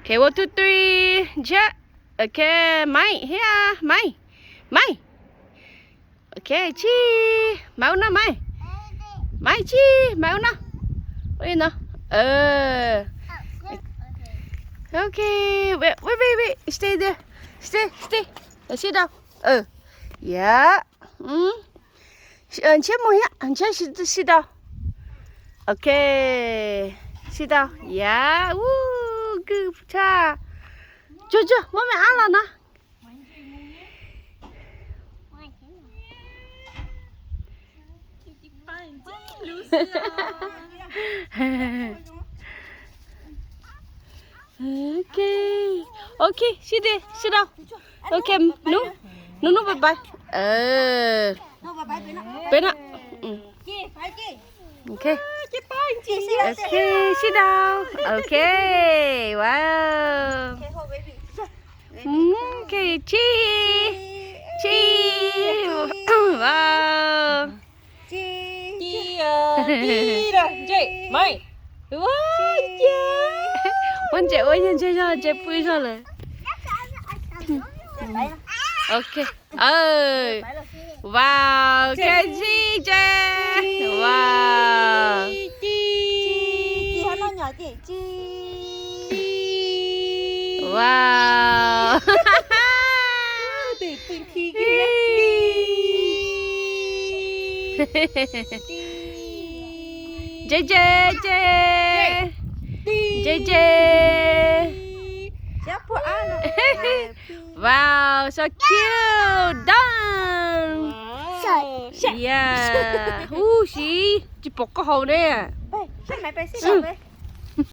Okay, one, two, three, ntshiab. Okay, Maiv, here, Maiv, Maiv. Okay, Tsis, Maiv ua no Maiv. Maiv, Tsis, Maiv ua no. Ua li no. Okay, wait, wait, wait, wait. Stay there. Stay, stay. Sit down. Yeah. Ntshiab mus thiab, ntshiab sit down. Okay, sit down. Yeah, woo, good job. Tsuag tsuag, muab me ab los no. Okay, okay, sit there, sit down. Okay, Nub, Nub, Nub bye bye. Peb no. Okay. Okay, sit down. Okay, wow. Okay, Tsis, Tsis, wow. Muab ntses ua yog ntses zog, ntses pw zog lawm. Okay. Wow, okay, Tsis, Tsis. Wow. Wow. Ntses, ntses, ntses. Ntses, ntses. Wow, so cute, done. Yeah. Huv si, tsis pom koj haus ne.